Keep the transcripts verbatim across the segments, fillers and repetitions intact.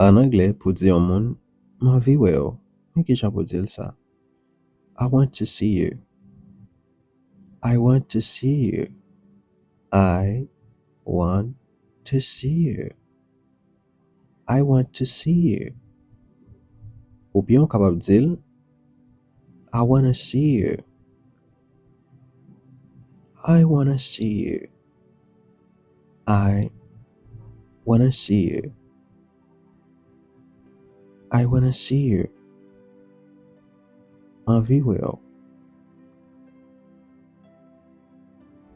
An anglè, pou di yon moun, "M anvi wè w," men kijan pou di l sa? "I want to see you." "I want to see you." "I want to see you." "I want to see you." Oubyen w kapab di l, "I wanna see you." "I wanna see you." "I wanna see you." "I wanna see you." M anvi wè w.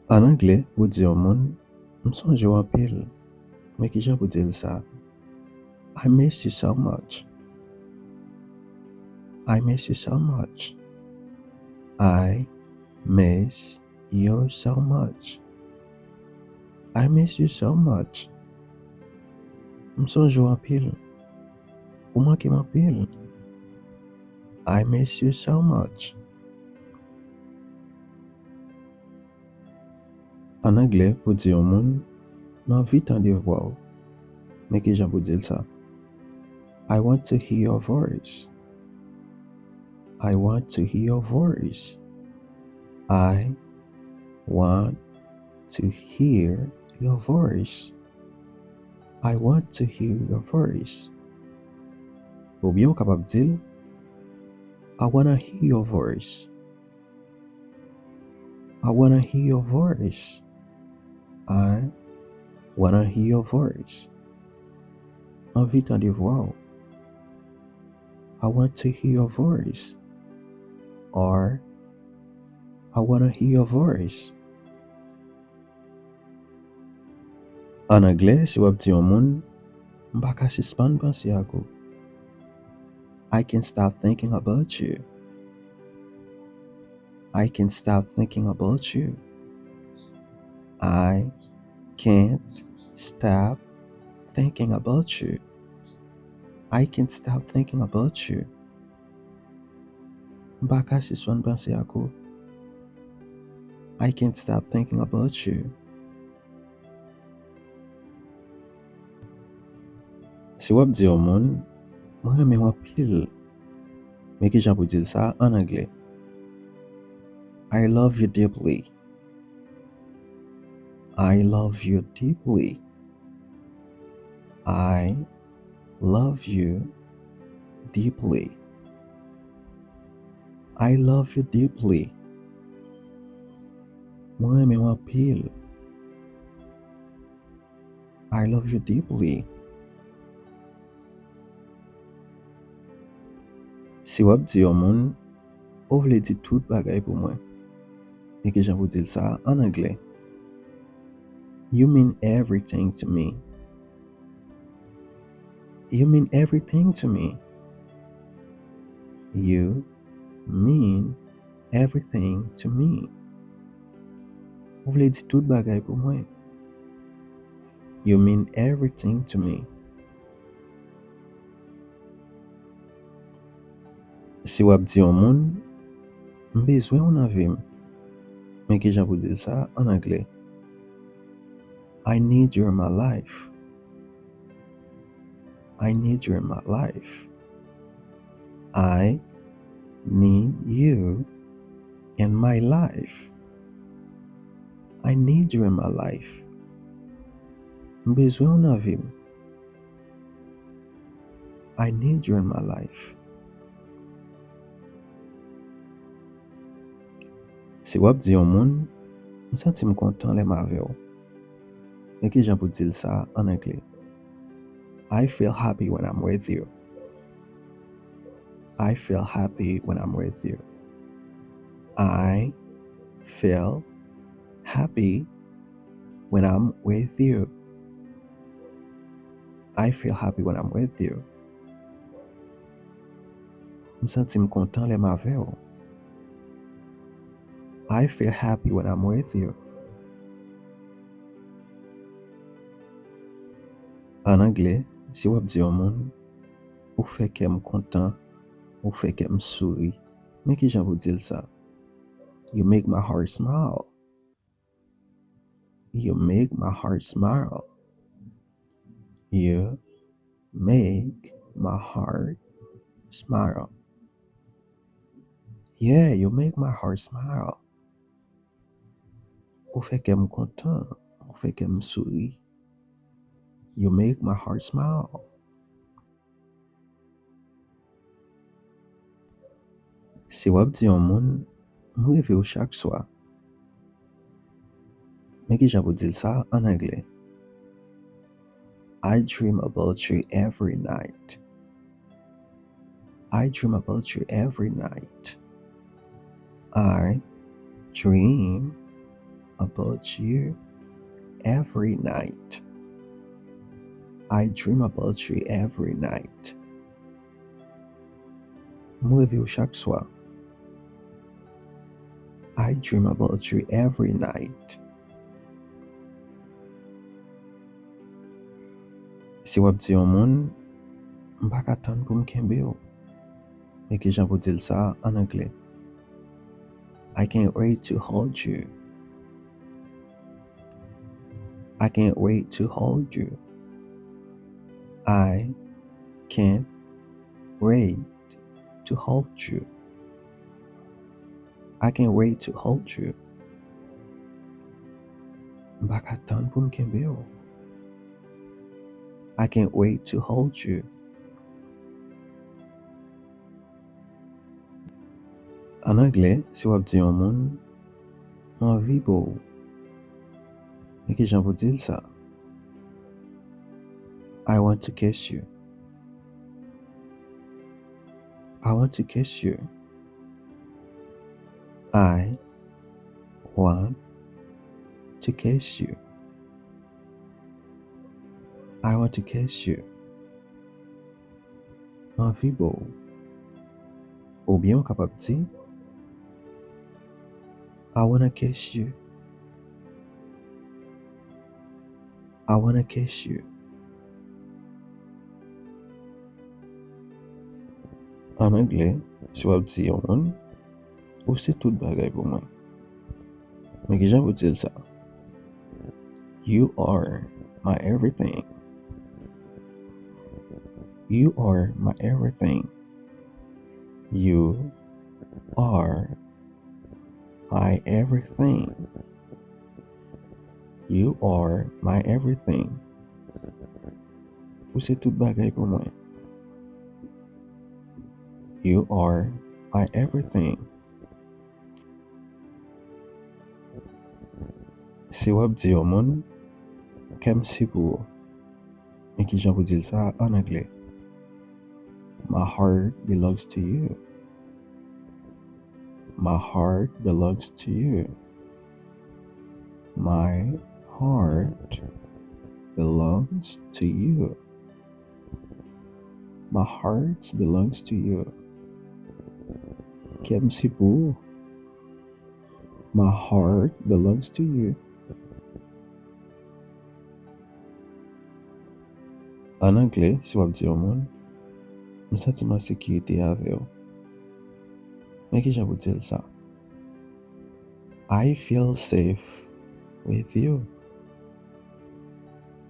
An anglè, pou di yon moun, "M sonje w anpil," men kijan pou di l sa? "I miss you so much." "I miss you so much." "I miss you so much." "I miss you so much." M sonje w anpil. Ou manke m anpil. "I miss you so much." An anglè, pou di yon moun, "M anvi tande vwa w," men kijan pou di l sa? "I want to hear your voice." "I want to hear your voice." "I want to hear your voice." "I want to hear your voice." Oubyen w kapab di l, "I wanna hear your voice." "I wanna hear your voice." "I wanna hear your voice." M anvi tande vwa w. "I want to hear your voice." Or, "I wanna hear your voice." An anglè, si w ap di yon moun, "M pa ka sispann panse ak ou." "I can't stop thinking about you." "I can't stop thinking about you." "I can't stop thinking about you." "I can't stop thinking about you." M pa ka sispann panse ak ou. "I can't stop thinking about you." Si w ap di yon moun, "Mwen renmen w anpil," men kijan pou di l sa an anglè? "I love you deeply." "I love you deeply." "I love you deeply." "I love you deeply." Mwen renmen w anpil. "I love you deeply." Si w ap di yon moun, "Ou vle di tout bagay pou mwen," men kijan pou di l sa an anglè? "You mean everything to me." "You mean everything to me." "You mean everything to me." Ou vle di tout bagay pou mwen. "You mean everything to me." Si w ap di yon moun, "M bezwen w nan vi m," men kijan pou di l sa an anglè? "I need you in my life." "I need you in my life." "I need you in my life." "I need you in my life." M bezwen w nan vi m. "I need you in my life." Si w ap di yon moun, "M santi m kontan lè m avè w," men kijan pou di l sa an anglè? "I feel happy when I'm with you." "I feel happy when I'm with you." "I feel happy when I'm with you." "I feel happy when I'm with you." M santi m kontan lè m avè w. "I feel happy when I'm with you." An anglè, si w ap di yon moun, "Ou fè kè m kontan, ou fè kè m souri," men kijan pou di l sa? "You make my heart smile." "You make my heart smile." "You Make my heart smile. Yeah, you make my heart smile. Ou fè kè m kontan, ou fè kè m souri. You make my heart smile. Si w ap di yon moun, "M reve w chak swa." Men kijan pou di l sa an anglè? "I dream about you every night." "I dream about you every night." "I dream about you every night." "I dream about you every night." M reve w chak swa. "I dream about you every night." Si w ap di yon moun, "M pa ka tann pou m kenbe w." Men kijan pou di l sa an anglè? "I can't wait to hold you." "I can't wait to hold you." "I can't wait to hold you." "I can't wait to hold you." M pa ka tann pou m kenbe w. "I can't wait to hold you." An anglè, si w ap di yon moun, "M anvi bo w." Men kijan pou di l sa? "I want to kiss you." "I want to kiss you." "I want to kiss you." "I want to kiss you." M anvi bo w. Oubyen w kapab di, "I wanna kiss you." "I wanna kiss you." An anglè, si w ap di yon moun, "Ou se tout bagay pou mwen." Men kijan pou di l sa? "You are my everything." "You are my everything." "You are my everything." "You are my everything." Ou se tout bagay pou mwen. "You are my everything." Si w ap di yon moun, "Kè m se pou ou." Men kijan pou di l sa an anglè? "My heart belongs to you." "My heart belongs to you." "My heart belongs to you." "My heart belongs to you." Kè m se pou ou. "My heart belongs to you." An anglè, si w ap di yon moun, "M santi m an sekirite avè w." Men kijan pou di l sa? "I feel safe with you."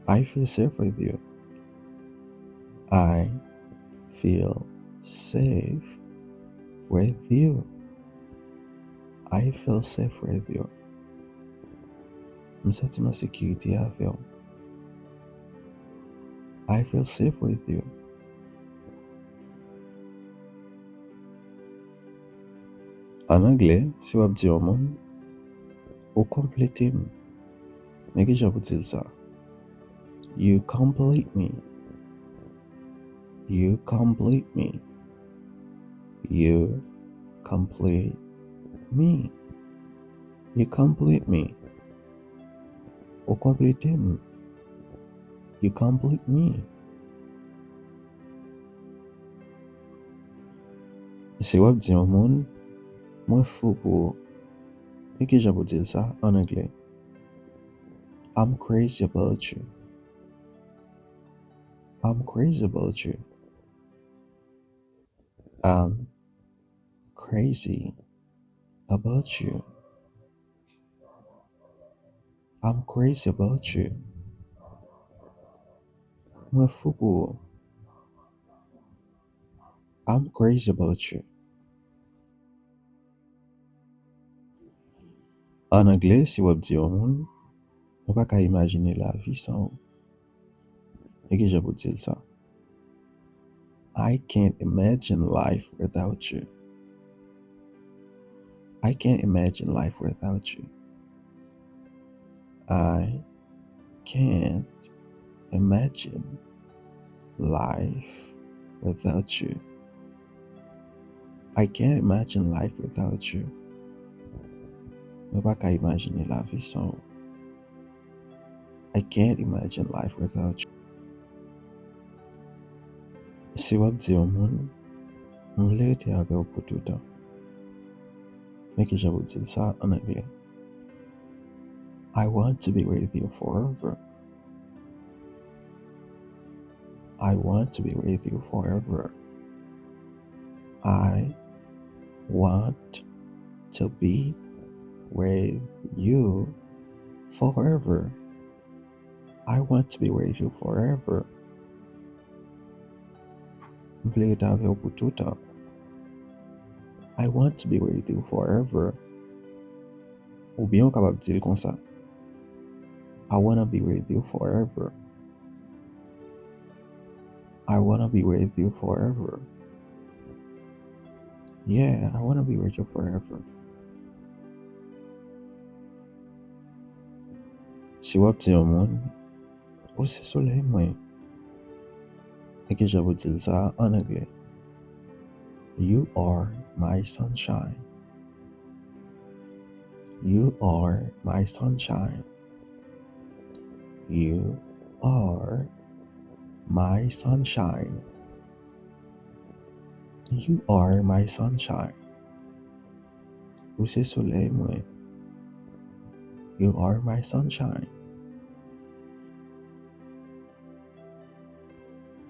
"I feel safe with you." "I feel safe with you." "I feel safe with you." M santi m an sekirite avè w. "I feel safe with you." An anglè, si w ap di yon moun, "Ou konplete m." Men kijan pou di l sa? "You complete me." "You complete me." "You complete me." "You complete me." Ou konplete m. You complete me. Si w ap di yon moun, "Mwen fou pou ou." Men kijan pou di l sa an anglè? I'm crazy about you. I'm crazy about you. I'm crazy about you. I'm crazy about you. Mwen fou pou ou. I'm crazy about you. An anglè, si w ap di yon moun, mwen pa ka imajine lavi san ou. Men ki jan pou di l sa? I can't imagine life without you. I can't imagine life without you. I can't imagine life without you. I can't imagine life without you. Mwen pa ka imajine lavi san ou. I can't imagine life without you. Si w ap di yon moun, mwen vle rete avè w pou toutan. Men ki jan pou di l sa an anglè? I want to be with you forever. I want to be with you forever. I want to be with you forever. I want to be with you forever. M vle rete avè w pou toutan. I want to be with you forever. Oubyen ou kapab di l konsa, I wanna be with you forever. I wanna be with you forever. Yeah, I wanna be with you forever. Si w ap di yon moun, ou se solèy mwen. Men ki jan pou di l sa an anglè? You are my sunshine. You are my sunshine. You are my sunshine. You are my sunshine. Ou se solèy mwen. You are my sunshine.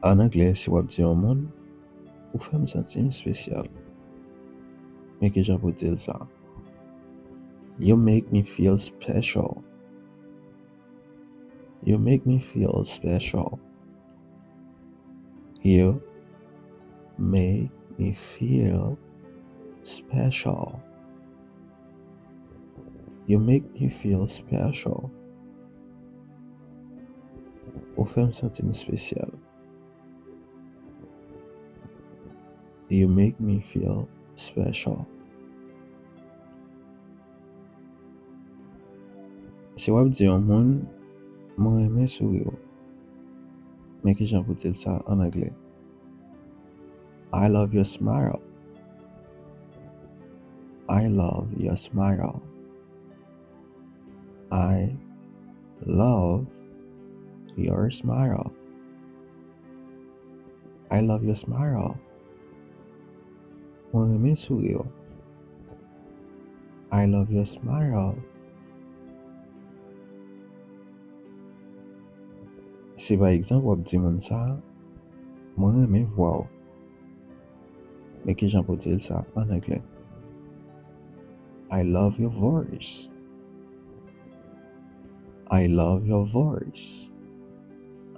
An anglè, si w ap di yon moun, ou fè m santi m espesyal. Men ki jan pou di l sa? You make me feel special. You make me feel special. You make me feel special. You make me feel special. Ou fè m santi m espesyal. You make me feel special. Si w ap di yon moun, mwen renmen souri w. Men ki jan pou di l sa an anglè? I love your smile. I love your smile. I love your smile. I love your smile. Mwen renmen souri w. I love your smile. Si pa egzanp w ap di moun sa, mwen renmen vwa w. Men ki jan pou di l sa an anglè? I love your voice. I love your voice.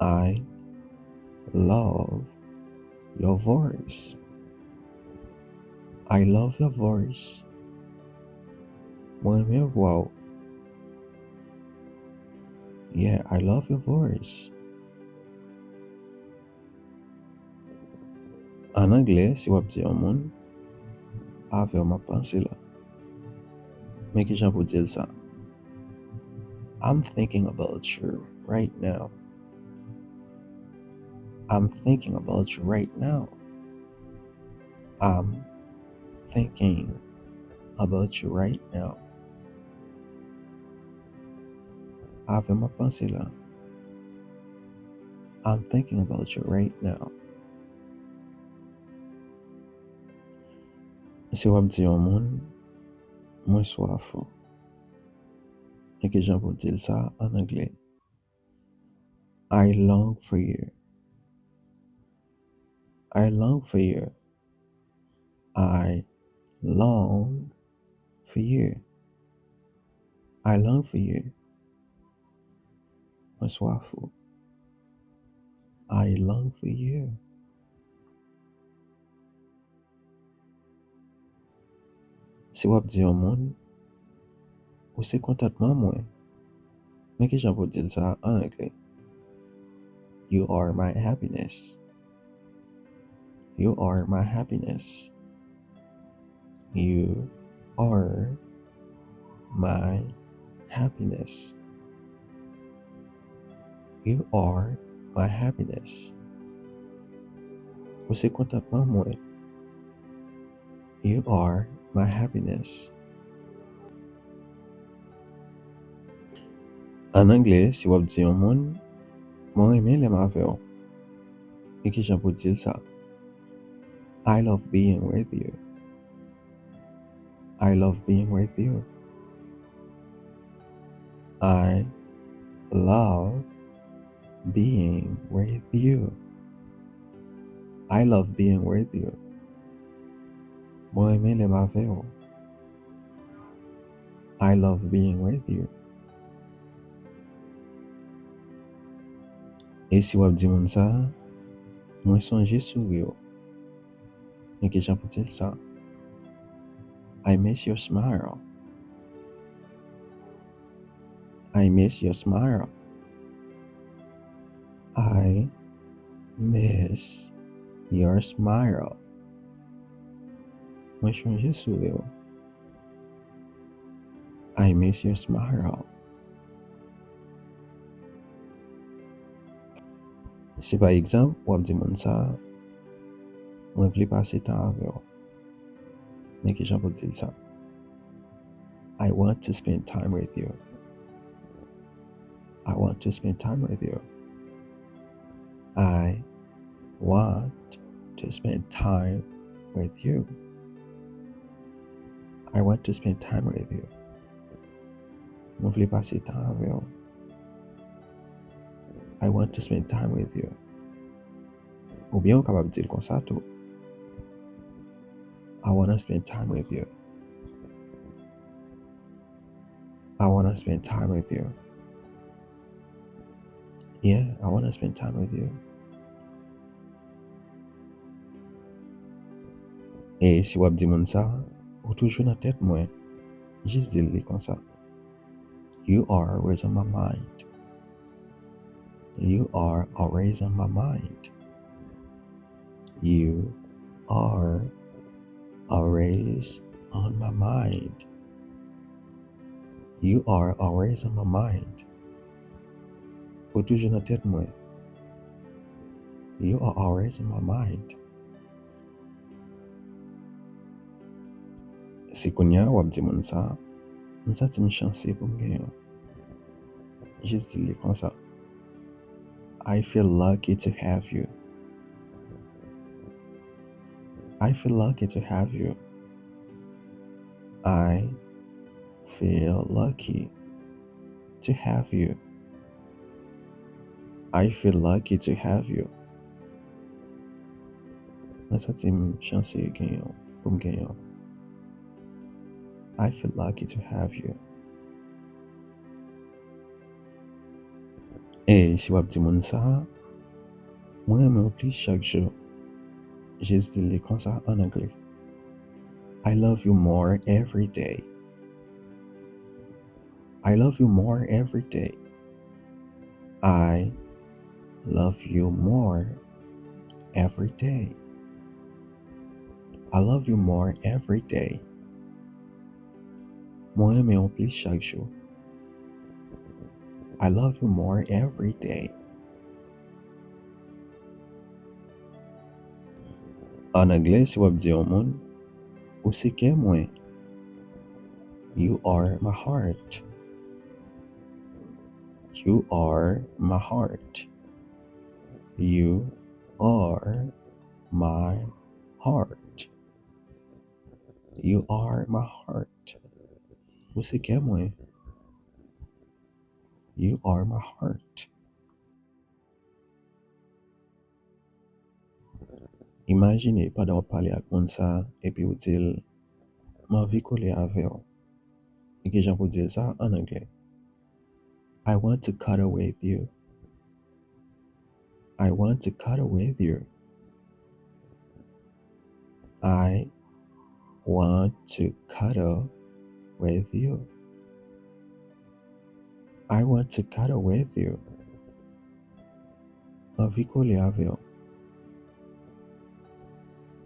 I love your voice. I love your voice. Mwen renmen vwa w. Yeah, I love your voice. An anglè, si w ap di yon moun, avè w m ap panse la. Men ki jan pou di l sa? I'm thinking about you right now. I'm thinking about you right now. I'm thinking about you right now. Avè w m ap panse la. I'm thinking about you right now. Si w ap di yon moun, mwen swaf ou. Men ki jan pou di l sa an anglè? I long for you. I long for you. I long for you. I long for you. Mwen swaf ou. I long for you. Si w ap di yon moun, "Ou se kontantman mwen," men kijan pou w di l sa an anglè? "You are my happiness." You are my happiness. You are my happiness. You are my happiness. Ou se kontantman mwen. You are my happiness. An anglè, si w ap di yon moun, "Mwen renmen lè m avè w," men kijan pou w di l sa? "I love being with you." I love being with you. I love being with you. I love being with you. Mwen renmen lè m avè w. I love being with you. E si w ap di moun sa, "Mwen sonje souri w," men kijan pou di l sa? "I miss your smile." I miss your smile. I miss your smile. Mwen sonje souri w. I miss your smile. Si pa egzanp, w ap di moun sa, "Mwen vle pase tan avè w," men kijan pou di l sa? "I want to spend time with you." I want to spend time with you. I want to spend time with you. I want to spend time with you. Mwen vle pase tan avè w. I want to spend time with you. Oubyen ou kapab di l konsa tou. I wanna spend time with you. I wanna spend time with you. Yeah, I wanna spend time with you. E si w ap di moun sa, "Ou toujou nan tèt mwen," jis di l li konsa. You are always on my mind. You are always on my mind. You are always on my mind. You are always on my mind. Ou toujou nan tèt mwen. You are always on my mind. Si kounye a w ap di moun sa, "M santi m chanse pou m genyen w," jis di l li konsa. I feel lucky to have you. I feel lucky to have you. I feel lucky to have you. I feel lucky to have you. Mwen santi m chanse genyen w, pou m genyen w. I feel lucky to have you. E si w ap di moun sa, "Mwen renmen w plis chak jou," jis di l li konsa an anglè. I love you more every day. I love you more every day. I love you more every day. I love you more every day. Mwen renmen w plis chak jou. I love you more every day. An anglè, si w ap di yon moun, "Ou se kè mwen." You are my heart. You are my heart. You are my heart. You are my heart. Ou se kè mwen. You are my heart. Imajine pandan w ap pale ak moun sa, epi w di l, "M anvi kole avè w." E kijan pou w di l sa an anglè? I want to cuddle with you. I want to cuddle with you. I want to cuddle with you. I want to cuddle with you. M anvi kole avè w.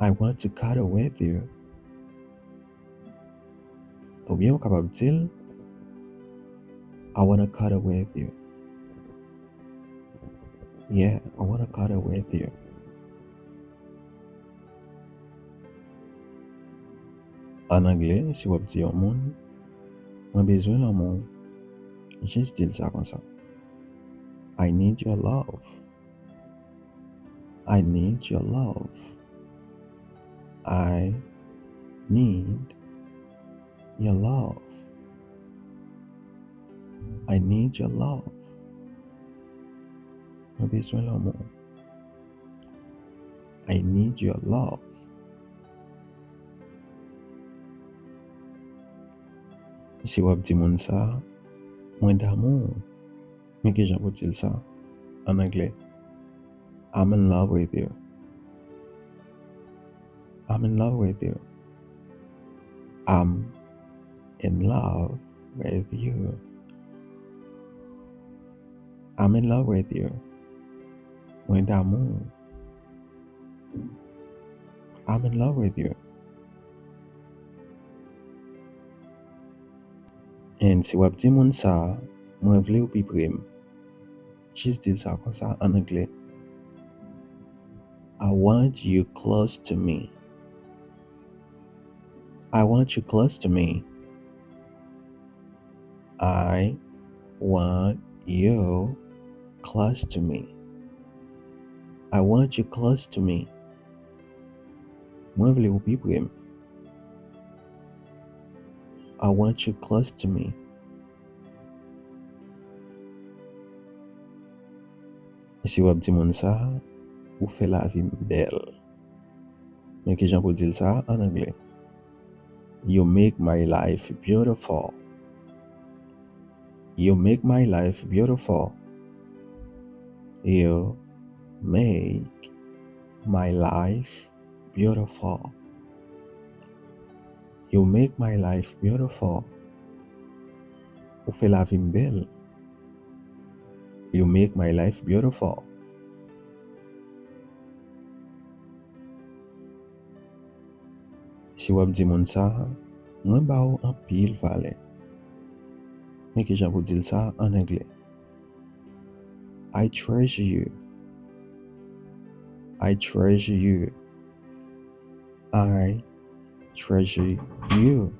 I want to cuddle with you. Oubyen ou kapab di l, I wanna cuddle with you. Yeah, I wanna cuddle with you. An anglè, si w ap di yon moun, mwen bezwen lanmou w, jis di l sa konsa. I need your love. I need your love. I need your love. I need your love. Mwen bezwen lanmou w. I need your love. Si w ap di moun sa, mwen damou w. Men kijan pou di l sa an anglè. I'm in love with you. I'm in love with you. I'm in love with you. I'm in love with you. Mwen damou w. I'm in love with you. And si w ap di moun sa, mwen vle w pi pre m. Jis di l sa konsa an anglè. I want you close to me. I want you close to me. I want you close to me. I want you close to me. Mwen vle w pi pre m. I want you close to me. Si w ap di moun sa, ou fè lavi m bèl. Men kijan pou di l sa an anglè. You make my life beautiful. You make my life beautiful. You make my life beautiful. You make my life beautiful. Ou fè lavi m bèl. You make my life beautiful. Si w ap di moun sa, mwen ba w anpil valè. Men kijan pou di l sa an anglè. I treasure you. I treasure you. I treasure you.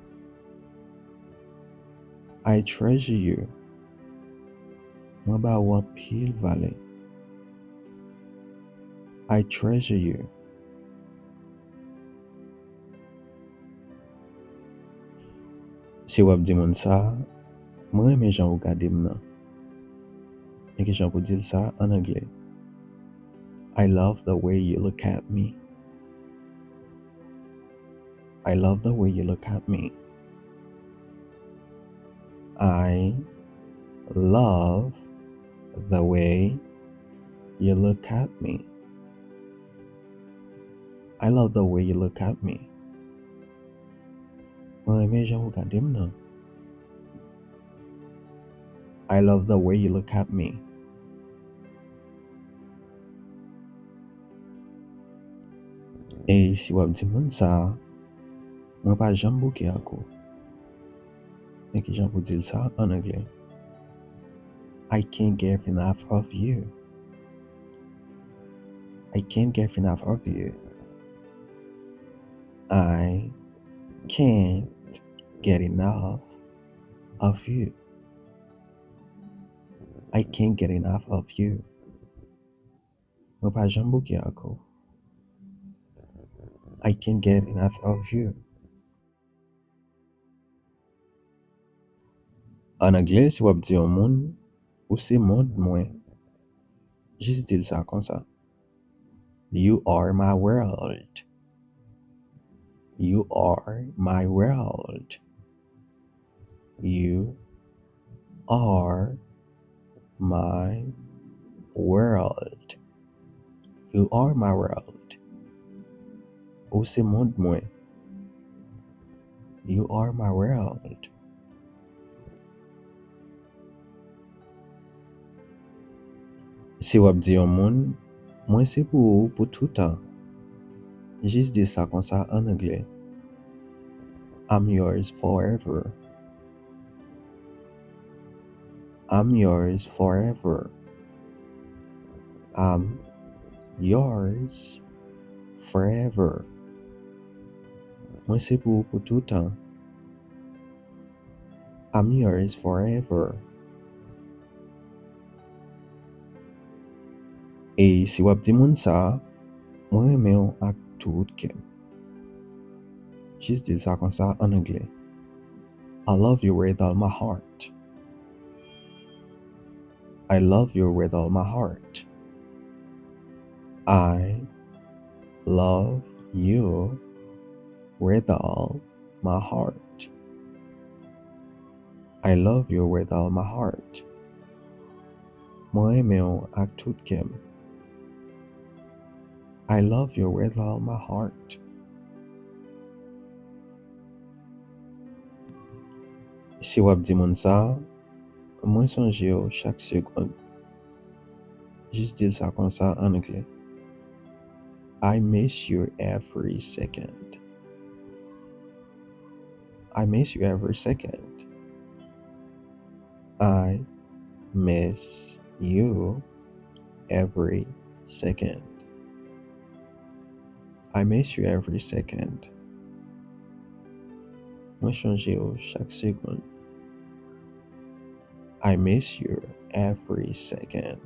I treasure you. Mwen ba ou anpil valè. I treasure you. Si w ap di moun sa, mwen renmen jan ou gade m nan. Men kijan pou di l sa an anglè. I love the way you look at me. I love the way you look at me. I love the way you look at me. I love the way you look at me. Mwen renmen jan ou gade m nan. I love the way you look at me. E si w ap di moun sa, mwen pa janm bouke ak ou. Men kijan pou di l sa an anglè. I can't get enough of you. I can't get enough of you. I can't get enough of you. I can't get enough of you. Mwen pa janm bouke ak ou. I can't get enough of you. An anglè, si w ap di yon moun, ou se mond mwen, jis di l sa konsa. You are my world. You are my world. You are my world. You are my world. Ou se mond mwen. You are my world. Si w ap di yon moun, "Mwen se pou ou pou toutan," jis di sa konsa an anglè, "I'm yours forever." I'm yours forever. I'm yours forever. Mwen se pou ou pou toutan. I'm yours forever. E si w ap di moun sa, "Mwen renmen w ak tout kè m." Jis di l sa konsa an anglè, "I love you with all my heart." I love you with all my heart. I love you with all my heart. I love you with all my heart. Mwen renmen w ak tout kè m. I love you with all my heart. Si w ap di moun sa, "Mwen sonje w chak segonn." Jis di l sa konsa an anglè, "I miss you every second." I miss you every second. I miss you every second. I miss you every second. Mwen sonje w chak segonn. I miss you every second.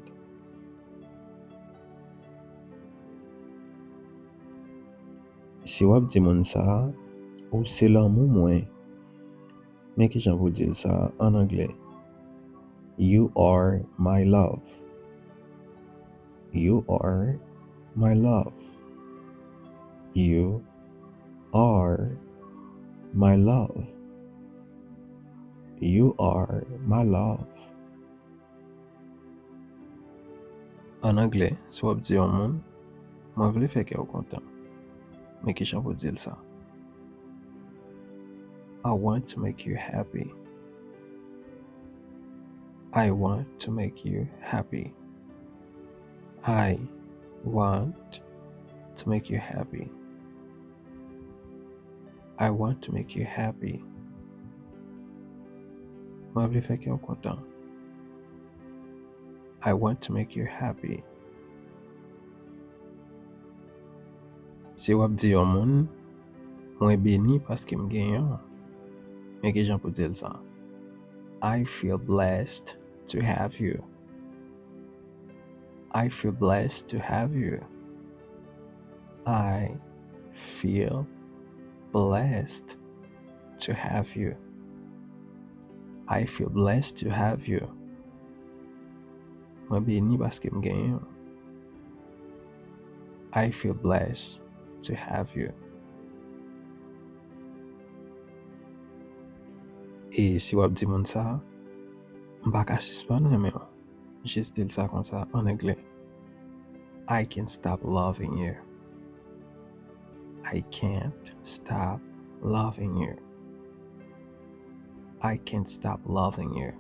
Si w ap di moun sa, "Ou se lanmou mwen," men kijan pou di l sa an anglè, "You are my love." You are my love. You are my love. You are my love. An anglè, si w ap di yon moun, "Mwen vle fè kè w kontan," men kijan pou di l sa? I want to make you happy. I want to make you happy. I want to make you happy. I want to make you happy. Mwen vle fè kè w kontan. I want to make you happy. Si w ap di yon moun, "Mwen beni paske m genyen w," men kijan pou di l sa? I feel blessed to have you. I feel blessed to have you. I feel blessed to have you. I feel blessed to have you. Mwen beni paske m genyen w. I feel blessed to have you. E si w ap di moun sa, "M pa ka sispann renmen w," jis di l sa konsa an anglè, I can't stop loving you. I can't stop loving you. I can't stop loving you.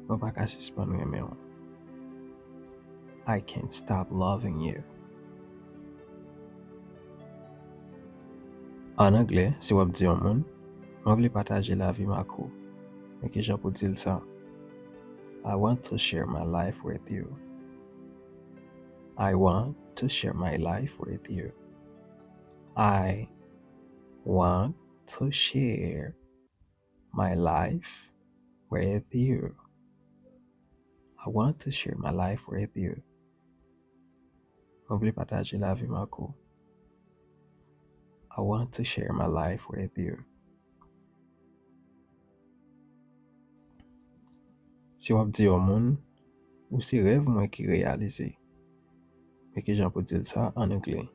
Mwen pa ka sispann renmen w. I can't stop loving you. An anglè, si w ap di yon moun, "Mwen vle pataje lavi m ak ou," men kijan pou di l sa? I want to share my life with you. I want to share my life with you. I want to share my life with you. I want to share my life with you. Mwen vle pataje lavi m ak ou. I want to share my life with you. Si w ap di yon moun, "Ou se rèv mwen ki reyalize," men kijan pou di l sa an anglè?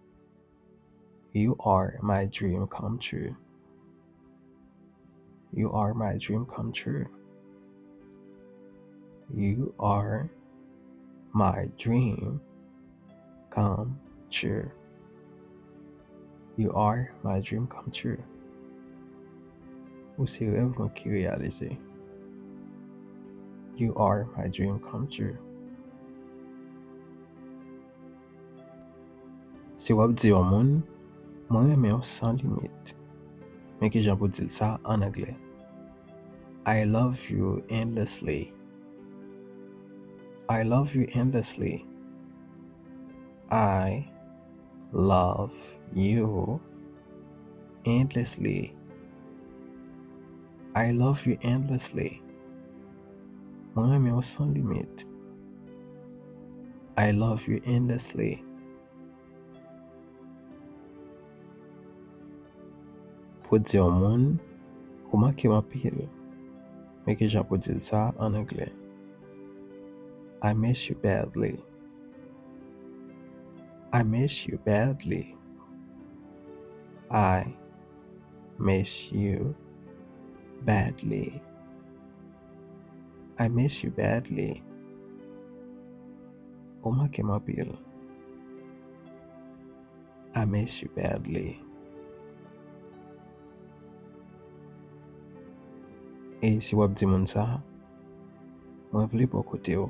You are my dream come true. You are my dream come true. You are my dream come true. You are my dream come true. Ou se rèv mwen ki reyalize. You are my dream come true. Si w ap di yon moun, "Mwen renmen w san limit," men kijan pou di l sa ann anglè? I love you endlessly. I love you endlessly. I love you endlessly. I love you endlessly. Mwen renmen w san limit. I love you endlessly. Pou di yon moun, "Ou manke m anpil," men kijan pou di l sa ann anglè? I miss you badly. I miss you badly. I miss you badly. I miss you badly. Ou manke m anpil. I miss you badly. E si w ap di moun sa, "Mwen vle bò kote w,"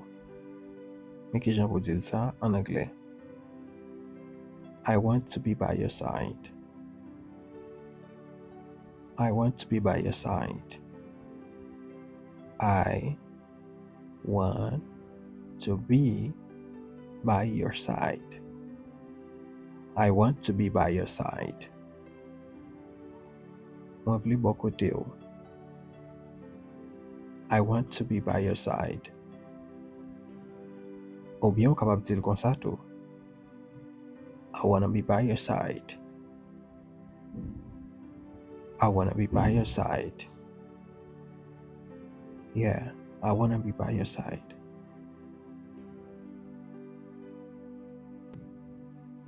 men kijan pou di l sa ann anglè? I want to be by your side. I want to be by your side. I want to be by your side. I want to be by your side. Mwen vle bò kote w. I want to be by your side. Oubyen ou kapab di l konsa tou. I wanna be by your side. I wanna be by your side. Yeah, I wanna be by your side.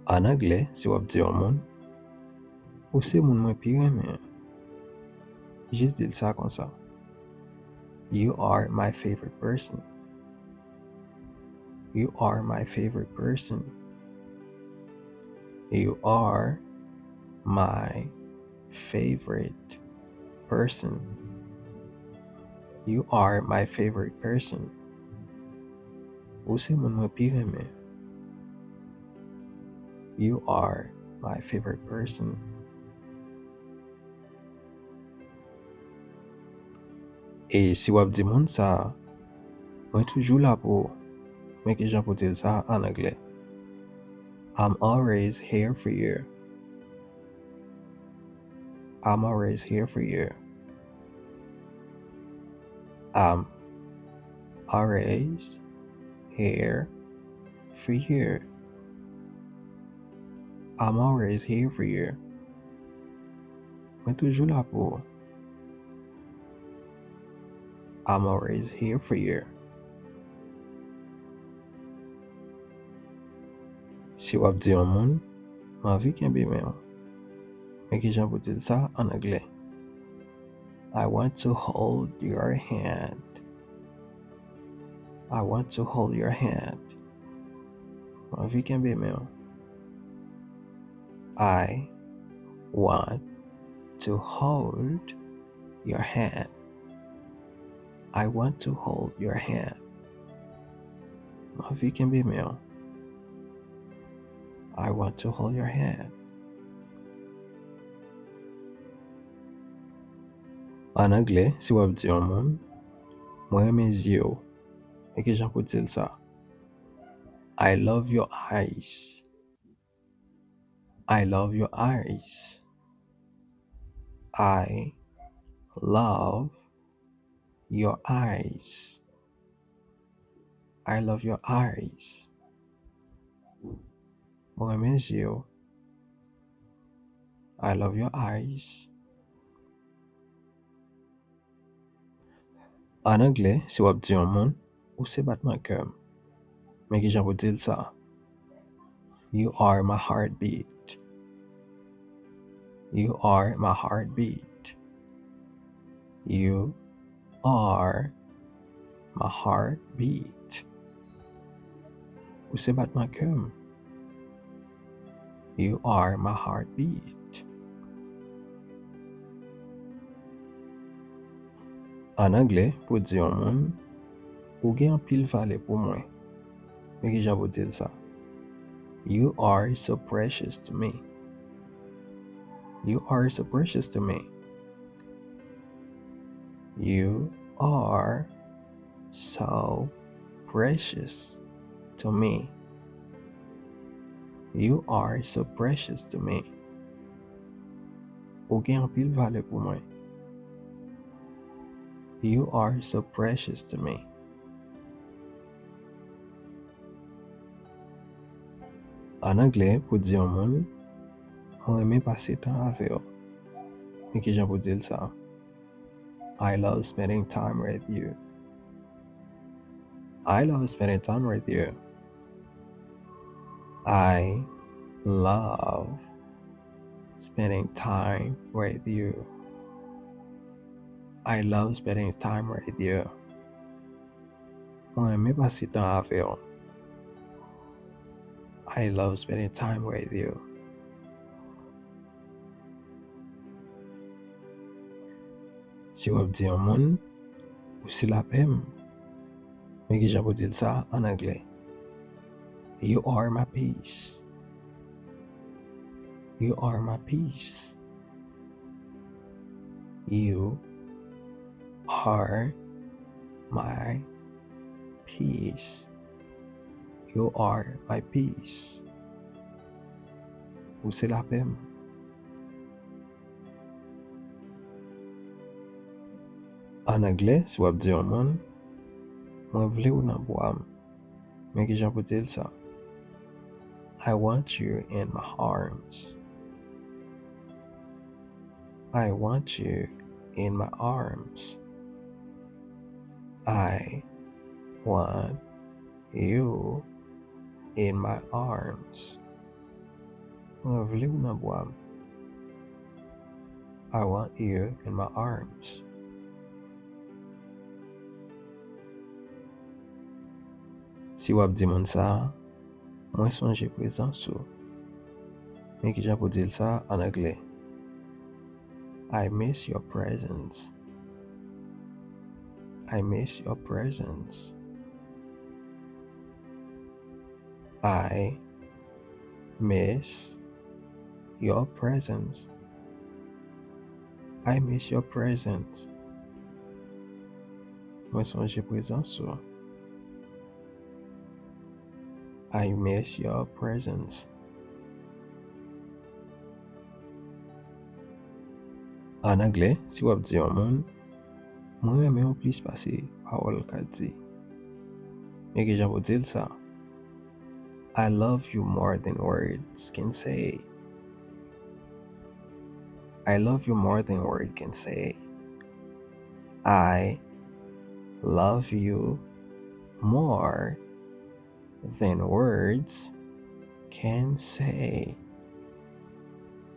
Ann anglè, si w ap di yon moun, "Ou se moun mwen pi renmen," jis di l sa konsa. You are my favorite person. You are my favorite person. You are my favorite person. You are my favorite person. Ou se moun mwen pi renmen. You are my favorite person. E si w ap di moun sa, "Mwen toujou la pou ou," men kijan pou di l sa ann anglè? I'm always here for you. I'm always here for you. I'm always here for you. I'm always here for you. Mwen toujou la pou ou. I'm always here for you. Si w ap di yon moun, "Mwen anvi kenbe men w," men kijan pou di l sa ann anglè? I want to hold your hand. I want to hold your hand. Mwen anvi kenbe men w. I want to hold your hand. I want to hold your hand. Mwen anvi kenbe men w. I want to hold your hand. Ann anglè, si w ap di yon moun, "Mwen renmen zye w," men kijan pou di l sa? I love your eyes. I love your eyes. I love your eyes. I love your eyes. Mwen renmen zye w. I love your eyes. Ann anglè, si w ap di yon moun, "Ou se batman kè m," men kijan pou di l sa? You are my heartbeat. You are my heartbeat. You are my heartbeat. Ou se batman kè m. You are my heartbeat. An anglè, pou di yon moun, ou gen anpil valè pou mwen. Men kijan pou di l sa? You are so precious to me. You are so precious to me. You are so precious to me. You are so precious to me. Ou gen anpil valè pou mwen. You are so precious to me. An anglè, pou di yon moun, mwen renmen pase tan avè w. Men kijan pou di l sa? I love spending time with you. I love spending time with you. I love spending time with you. I love spending time with you. Mwen renmen pase tan avè w. I love spending time with you. Si w ap di yon moun, ou se lapè m, men kijan pou di l sa an anglè? You are my peace. You are my peace. You are my peace. You are my peace. Ou se lapè m. An anglè, si w ap di yon moun, mwen vle w nan bra m. Men kijan pou di l sa? I want you in my arms. I want you in my arms. I want you in my arms. Mwen vle w nan bra m. I want you in my arms. Si w ap di moun sa, mwen sonje prezans ou. Men kijan pou di l sa an anglè? I miss your presence. I miss your presence. I miss your presence. I miss your presence. Mwen sonje prezans ou. I miss your presence. An anglè, si w ap di yon moun, mwen renmen w plis pase pawòl ka di. Men kijan pou di l sa? I love you more than words can say. I love you more than words can say. I love you more than words can say.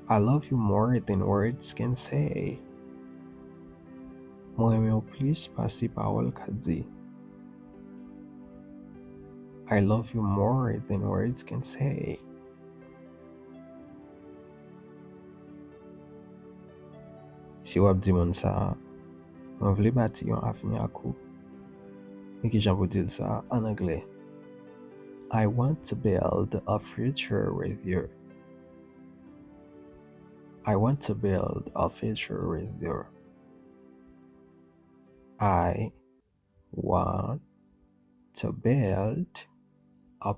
I love you more than words can say. Mwen renmen w plis pase pawòl ka di. I love you more than words can say. Si w ap di moun sa, mwen vle bati yon avni ak ou. Men kijan pou di l sa an anglè? I want to build a future with you. I want to build a future with you. I want to build a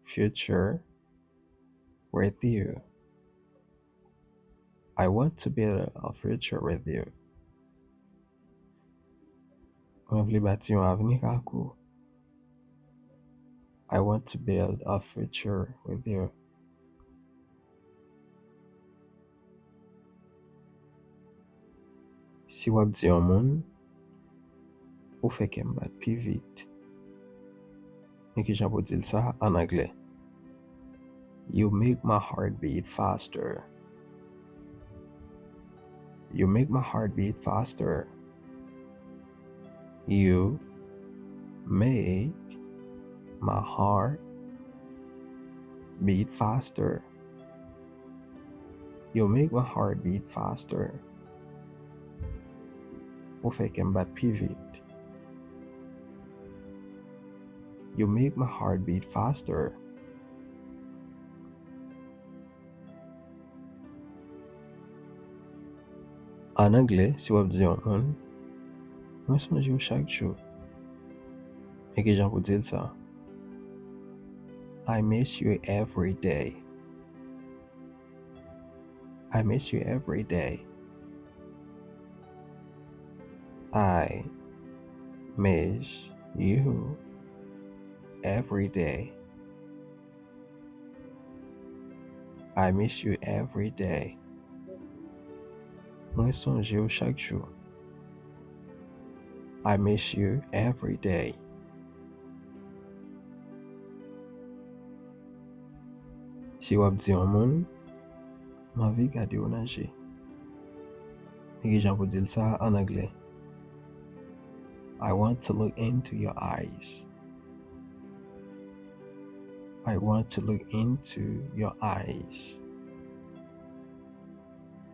future with you. I want to build a future with you. Mwen vle bati yon avni ak ou. I want to build a future with you. Si w ap di yon moun, ou fè kè m bat pi vit. Men kijan pou di l sa an anglè? You make my heart beat faster. You make my heart beat faster. You make my heart beat faster. You make my heart beat faster. Ou fè kè m bat pi vit. You make my heart beat faster. An anglè, si w ap di yon moun, "Mwen sonje w chak jou." Men kijan pou di l sa? I miss you every day. I miss you every day. I miss you every day. I miss you every day. Mwen sonje w chak jou. I miss you every day. Si w ap di yon moun, "M anvi gade w nan je." Men kijan pou di l sa an anglè? I want to look into your eyes. I want to look into your eyes.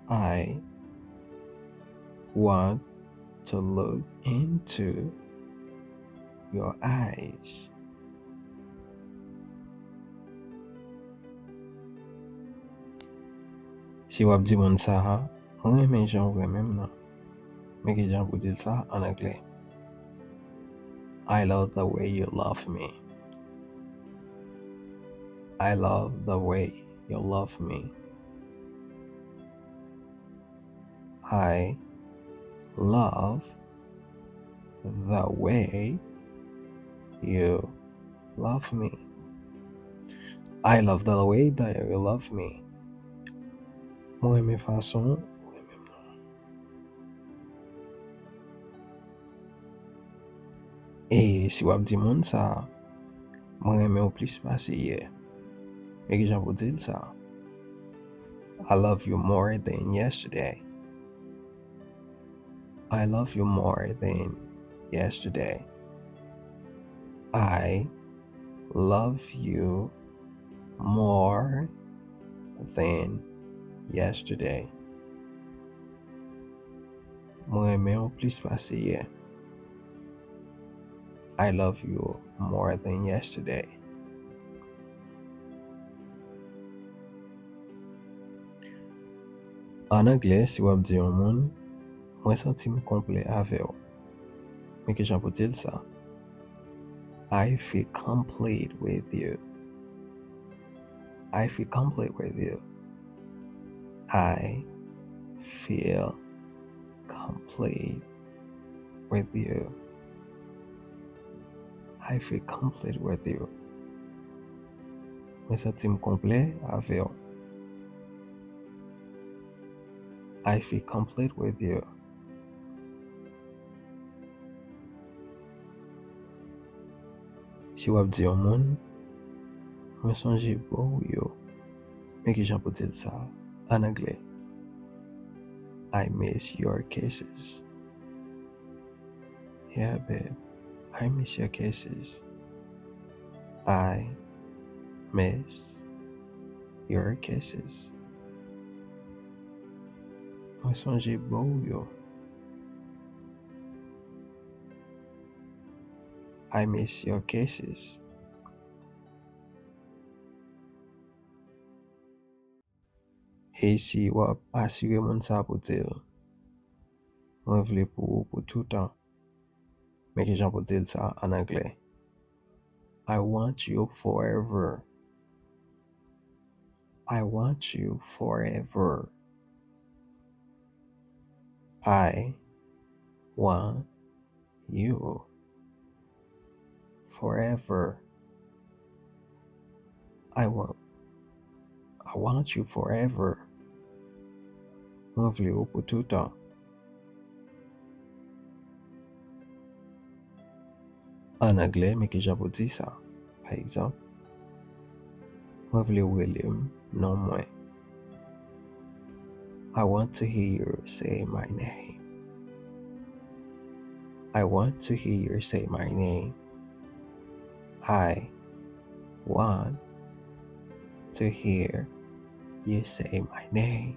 I want to look into your eyes. Si w ap di moun sa a, "Mwen renmen jan w renmen m nan." Men kijan pou di l sa an anglè? I love the way you love me. I love the way you love me. I love the way you love me. I love the way that you love me. Mwen renmen fason ou renmen m nan. E si w ap di moun sa, "Mwen renmen w plis pase yè." Men kijan pou di l sa? I love you more than yesterday. I love you more than yesterday. I love you more than yesterday. Mwen renmen w plis pase yè. I love you more than yesterday. An anglè, si w ap di yon moun, "Mwen santi m konplè avè w." Men kijan pou di l sa? I feel complete with you. I feel complete with you. I feel complete with you. I feel complete with you. Mwen santi m konplè avè w. I feel complete with you. Si w ap di yon moun, "Mwen sonje bo w yo." Men kijan pou di l sa an anglè? I miss your kisses. Yeah, babe, I miss your kisses. I miss your kisses. Mwen sonje bo w yo. I miss your kisses. E si w ap asire moun sa pou di l, "Mwen vle pou ou pou toutan." Men kijan pou di l sa an anglè? I want you forever. I want you forever. I want you forever. I want, I want you forever. Mwen vle w pou toutan. An anglè, men kijan pou di sa. Pa egzanp, mwen vle w rele m non mwen. I want to hear you say my name. I want to hear you say my name. I want to hear you say my name.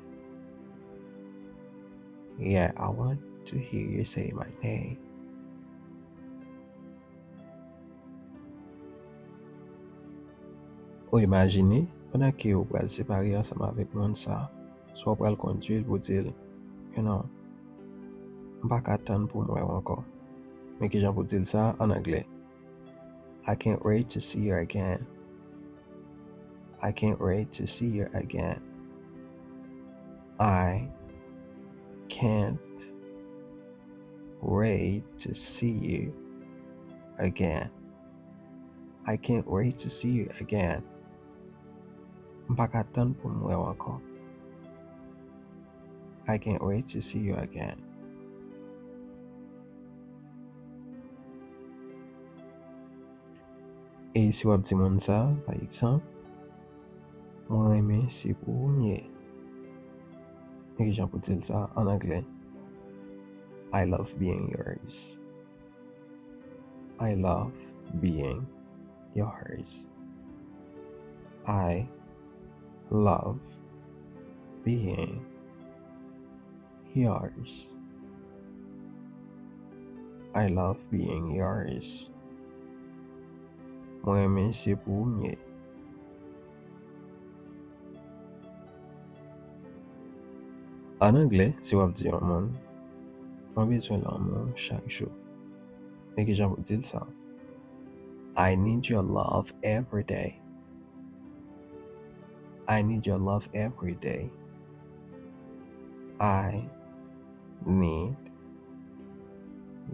Yeah, I want to hear you say my name. Ou imajine, pandan ke ou pral separe ansanm avèk moun sa, swa w pral kondui l pou di l, you know, m pa ka tann pou m wè w ankò. Men kijan pou di l sa an anglè? I can't wait to see you again. I can't wait to see you again. I can't wait to see you again. I can't wait to see you again. M pa ka tann pou m wè w ankò. I can't wait to see you again. E si w ap di moun sa, pa egzanp, mwen renmen se pou ou m ye. Men kijan pou di l sa an anglè? I love being yours. I love being yours. I love being yours. I love being yours. Mwen renmen se pou ou m ye. An anglè, si w ap di yon moun, mwen bezwen lanmou w chak jou. Men kijan pou di l sa? I need your love every day. I need your love every day. I need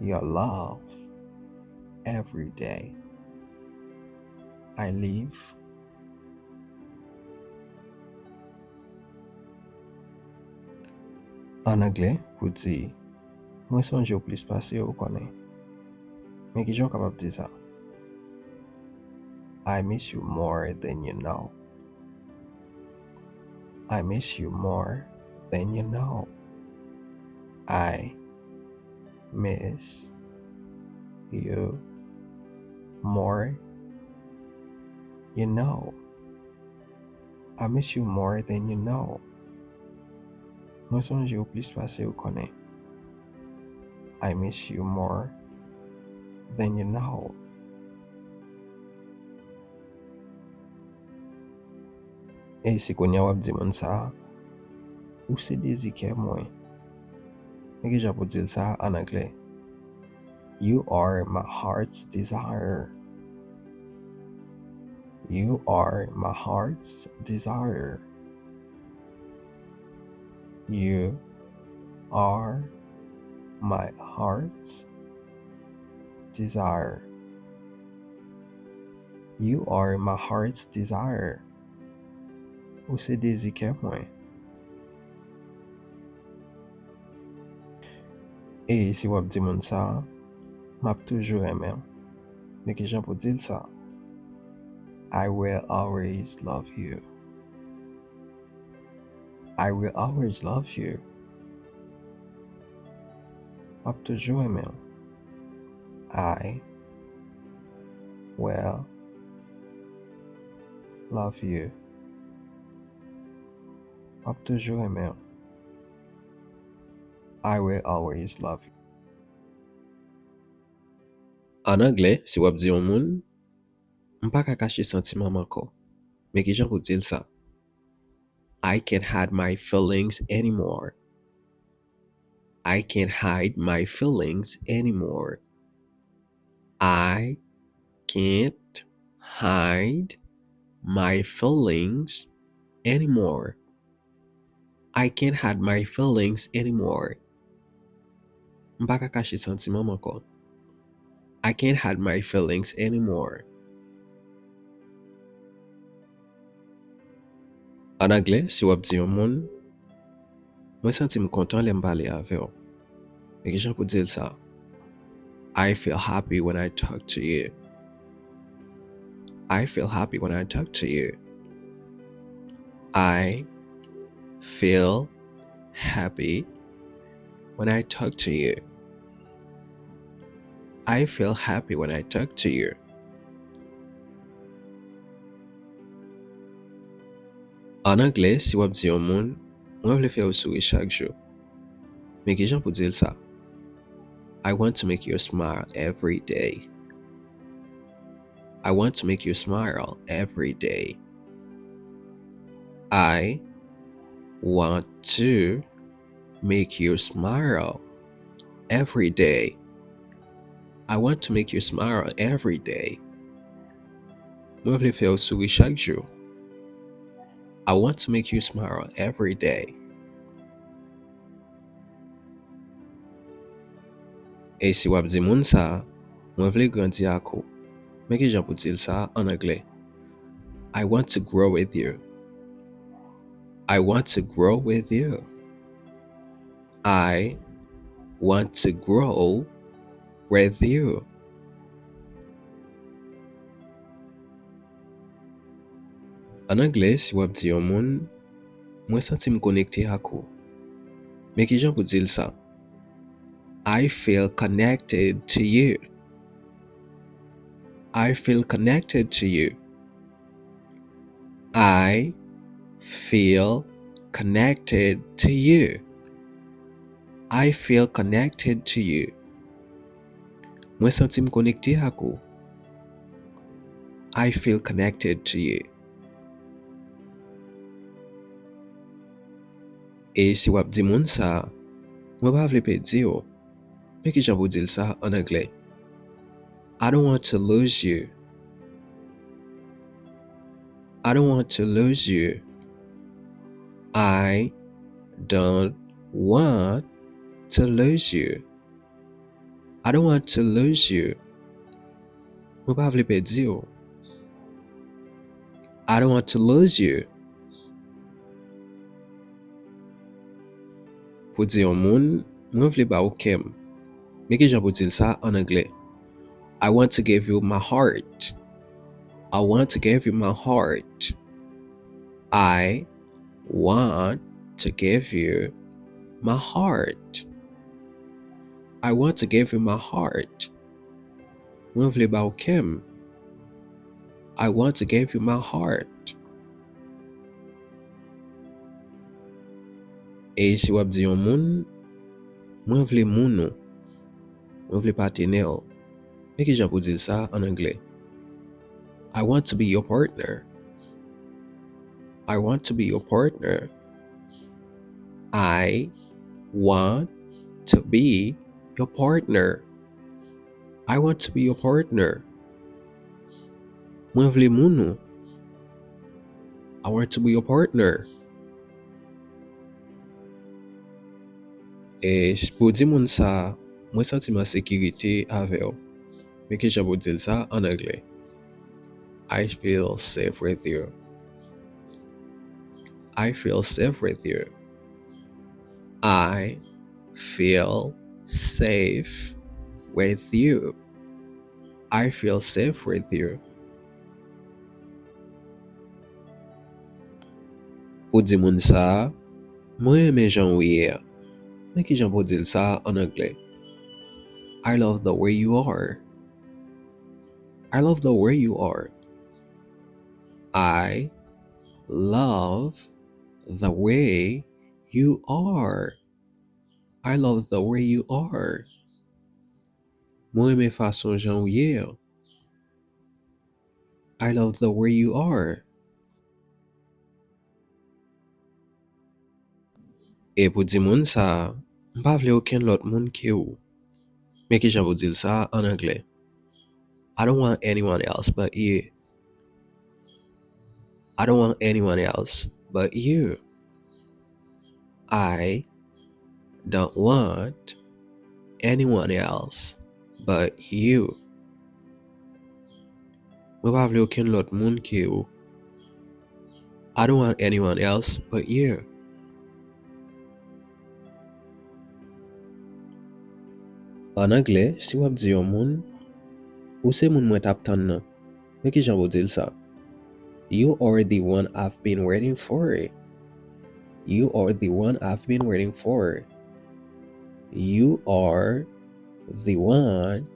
your love every day. I live. An anglè, pou di, mwen sonje w plis pase ou konnen. Men kijan w kapab di sa? I miss you more than you know. I miss you more than you know. I miss you more you know. I miss you more than you know. Mwen sonje w plis pase ou konnen. I miss you more than you know. E si kounye a w ap di moun sa, ou se dezi kè mwen. Men kijan pou di l sa an anglè? You are my heart's desire. You are my heart's desire. You are my heart's desire. You are my heart's desire. Ou se dezi kè mwen. E si w ap di moun sa, m ap toujou renmen w. Men kijan pou di l sa? I will always love you. I will always love you. M ap toujou renmen w. I will love you. M ap toujou renmen w. I will always love you. An anglè, si w ap di yon moun, m pa ka kache santiman m ankò. Men kijan pou di l sa? I can't hide my feelings anymore. I can't hide my feelings anymore. I can't hide my feelings anymore. I can't hide my feelings anymore. M pa ka kache santiman m ankò. I can't hide my feelings anymore. An anglè, si w ap di yon moun, mwen santi m kontan lè m pale avè w. Men kijan pou di l sa? I feel happy when I talk to you. I feel happy when I talk to you. I feel happy when I talk to you. I feel happy when I talk to you. An anglè, si w ap di yon moun, mwen vle fè w souri chak jou. Men kijan pou di l sa? I want to make you smile every day. I want to make you smile every day. I want to make you smile every day. I want to make you smile every day. Mwen vle fè w souri chak jou. I want to make you smile every day. E si w ap di moun sa, mwen vle grandi ak ou. Men kijan pou di l sa an anglè? I want to grow with you. I want to grow with you. I want to grow with you. An anglè, si w ap di yon moun, mwen santi m konekte ak ou. Men kijan pou di l sa? I feel connected to you. I feel connected to you. I feel connected to you. I feel connected to you. Mwen santi m konekte ak ou. I feel connected to you. E si w ap di moun sa, mwen pa vle pèdi w. Men kijan pou di l sa an anglè? I don't want to lose you. I don't want to lose you. I don't want to lose you. I don't want to lose you. Mwen pa vle pèdi w. I don't want to lose you. Pou di yon moun, mwen vle ba w kè m. Men kijan pou di l sa an anglè? I want to give you my heart. I want to give you my heart. I want to give you my heart. I want to give you my heart. Mwen vle ba w kè m. I want to give you my heart. E si w ap di yon moun, mwen vle moun ou. Mwen vle patenè w. Men kijan pou di l sa an anglè? I want to be your partner. I want to be your partner. I want to be your partner. I want to be your partner. Mwen vle moun ou. I want to be your partner. E pou di moun sa, mwen santi m an sekirite avè w. Men kijan pou di l sa an anglè? I feel safe with you. I feel safe with you. I feel safe with you. I feel safe with you. Pou di moun sa, mwen renmen jan ou ye a. Men kijan pou di l sa an anglè? I love the way you are. I love the way you are. I love the way you are. I love the way you are. Mwen renmen fason jan ou ye an. I love the way you are. E pou di moun sa, m pa vle okenn lòt moun ke ou. Men kijan pou di l sa an anglè? I don't want anyone else but you. I don't want anyone else but you. I don't want anyone else but you. Mwen pa vle okenn lòt moun ke ou. I don't want anyone else but you. An anglè, si w ap di yon moun, ou se moun mwen t ap tann nan, men kijan pou di l sa? You are the one I've been waiting for. You are the one I've been waiting for. You are the one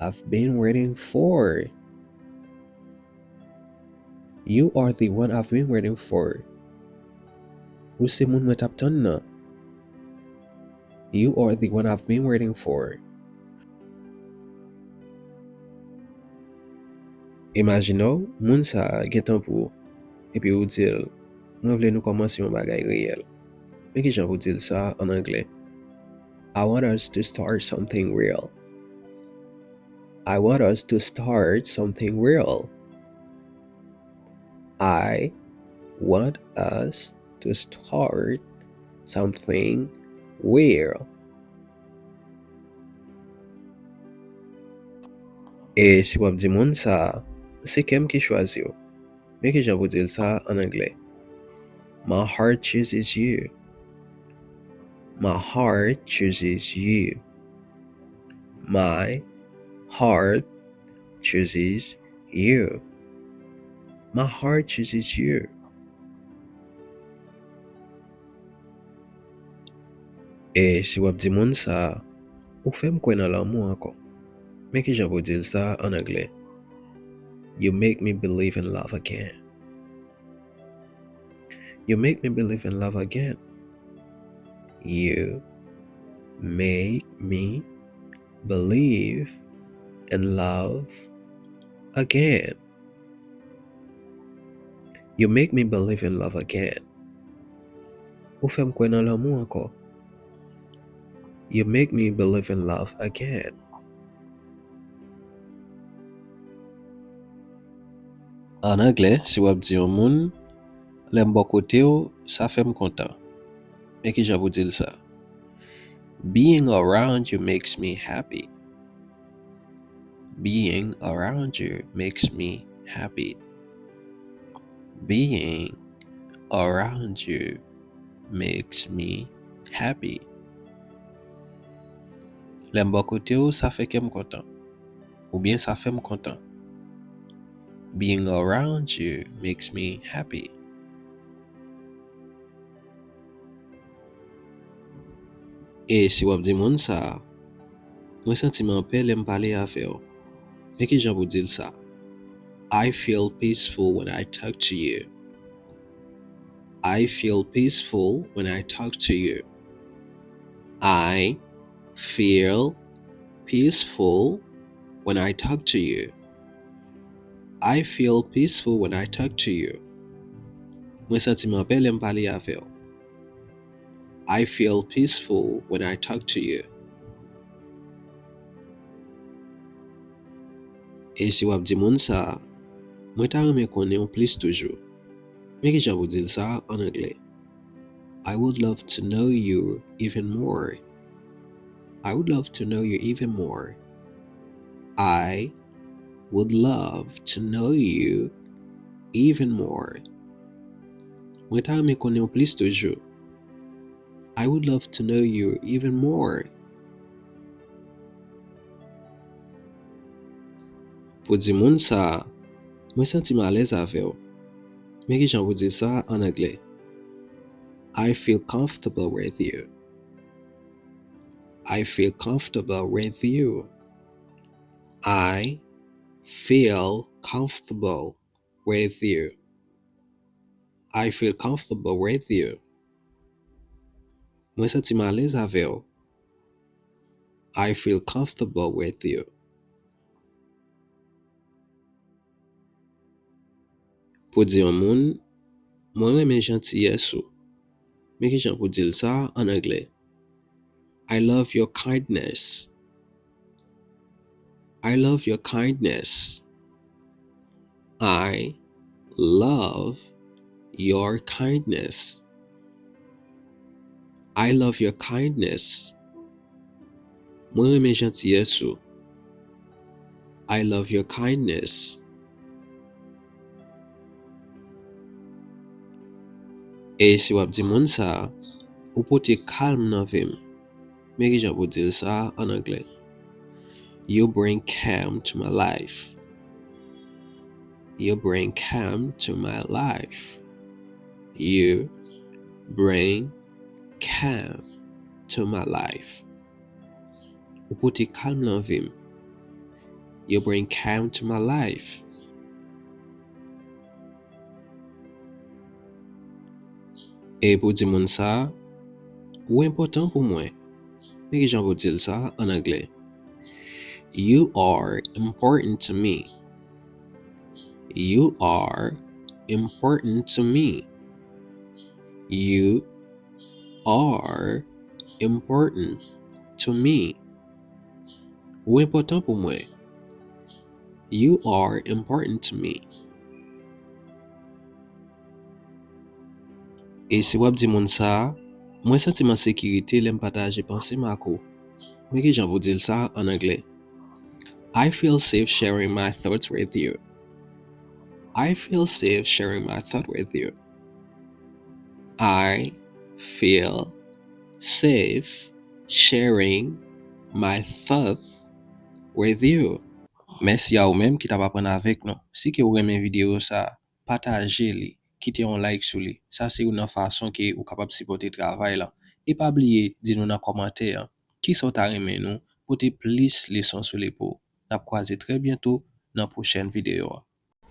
I've been waiting for. You are the one I've been waiting for. Ou se moun mwen t ap tann nan. You are the one I've been waiting for. Imajine w, moun sa a gen tan pou ou, epi ou di l, "Mwen vle nou kòmanse yon bagay reyèl." Men kijan pou di l sa an anglè? "I want us to start something real." "I want us to start something real." "I want us to start something real." E si w ap di moun sa a, "Se kè m ki chwazi w." Men kijan pou di l sa an anglè? "My heart chooses you." "My heart chooses you." "My heart chooses you." "My heart chooses you." E si w ap di moun sa a, "Ou fè m kwè nan lanmou ankò." Men kijan pou di l sa an anglè? "You make me believe in love again." "You make me believe in love again." "You make me believe in love again." "You make me believe in love again." Ou fè m kwè nan lanmou ankò. "You make me believe in love again." An anglè, si w ap di yon moun, "Lè m bò kote w, sa fè m kontan." Men kijan pou di l sa? "Being around you makes me happy." "Being around you makes me happy." "Being around you makes me happy." "Lè m bò kote w, sa fè kè m kontan." Oubyen "Sa fè m kontan." "Being around you makes me happy." E si w ap di moun sa a, "Mwen santi m anpè lè m pale avè w." Men kijan pou di l sa? "I feel peaceful when I talk to you." "I feel peaceful when I talk to you." "I feel peaceful when I talk to you." "I feel peaceful when I talk to you." Mwen santi m anpè lè m pale avè w. "I feel peaceful when I talk to you." E si w ap di moun sa a, "Mwen ta renmen konnen w plis toujou." Men kijan pou di l sa an anglè? "I would love to know you even more." "I would love to know you even more." "I would love to know you even more." Mwen ta renmen konnen w plis toujou. "I would love to know you even more." Pou di moun sa a, "Mwen santi m alèz avè w." Men kijan pou di sa an anglè? "I feel comfortable with you." "I feel comfortable with you." "I feel comfortable with you." "I feel comfortable with you." Mwen santi m alèz avè w. "I feel comfortable with you." Pou di yon moun, "Mwen renmen jantiyès ou." Men kijan pou di l sa an anglè? "I love your kindness." "I love your kindness." "I love your kindness." "I love your kindness." Mwen renmen jantiyès ou. "I love your kindness." E si w ap di moun sa a, "Ou pote kalm nan vi m." Men kijan pou di l sa an anglè? "You bring calm to my life." "You bring calm to my life." "You bring calm to my life." Ou pote kalm nan vi m. "You bring calm to my life." E pou di moun sa a, "Ou enpòtan pou mwen." Men kijan pou di l sa an anglè? "You are important to me." You are important to me. You are important to me. Ou enpòtan pou mwen. You are important to me. E si w ap di moun sa a, mwen santi m an sekirite lè m pataje panse m ak ou. Men ki jan pou w di l sa an anglè? I feel safe sharing my thoughts with you. I feel safe sharing my thought with you. I feel safe sharing my thoughts with you. Mèsi a ou menm ki t ap aprann avèk nou. Si ke w renmen videyo sa a, pataje li, kite yon like sou li. Sa se youn nan fason ke ou kapab sipòte travay la. E pa bliye di nou nan kòmantè an kisa w ta renmen nou pote plis leson sou li pou ou. N ap kwaze trè byento nan pwochèn videyo a.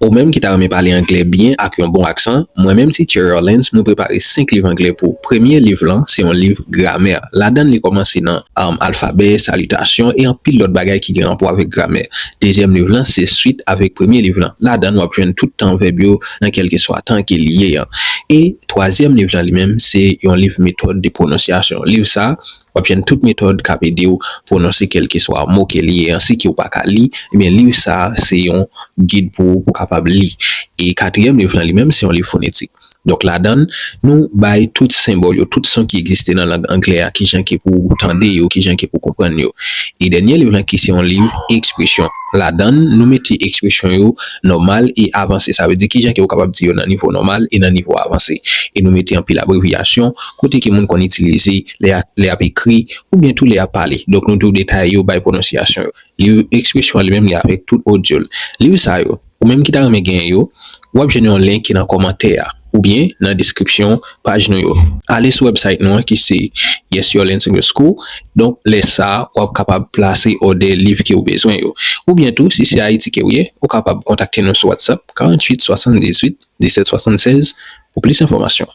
Ou menm ki ta renmen pale anglè byen ak yon bon aksan, mwen menm Teacher Orleans, mwen prepare senk liv anglè pou ou. Premye liv lan se yon liv gramè. Ladan l li kòmanse nan um, alfabè, salitasyon e anpil lòt bagay ki gen rapò avèk gramè. Dezyèm liv lan se swit avèk premye liv lan. Ladan l w ap jwenn tout tan vèb yo nan kèlkeswa tan ke li ye an. E twazyèm liv lan li menm se yon liv metòd de pwononsyasyon. Liv sa a, w ap jwenn tout metòd k ap ede w pwononse kèlkeswa mo ke li ye an. Si ke w pa ka li, ebyen liv sa a se yon gid pou ou pou w kapab li. E katriyèm liv lan li menm se yon liv fonetik. Donk ladan l, nou bay tout senbòl yo, tout son ki egziste nan lang anglè a, kijan ke pou w tande yo, kijan ke pou w konprann yo. E dènye liv lan ki se yon liv ekspresyon. Ladan l, nou mete ekspresyon yo nòmal e avanse. Sa vle di kijan ke w kapab di yo nan nivo nòmal e nan nivo avanse. E nou mete anpil abrevyasyon kote ke moun konn itilize lè y a- lè y ap ekri oubyen tou lè y ap pale. Donk nou tou detaye yo, bay pwononsyasyon yo. Liv ekspresyon an li menm li avèk tout odyo l. Liv sa yo, ou menm ki ta renmen genyen yo, w ap jwenn yon link ki nan kòmantè a oubyen nan deskripsyon paj nou yo. Ale sou website nou an ki se Yes Your Language School. Donk lè sa a, w ap kapab plase òdè liv ke w bezwen yo. Oubyen tou, si se Ayiti ke w ye, ou kapab kontakte nou sou WhatsApp karanntuit swasanndizuit disèt swasannsèz pou plis enfòmasyon.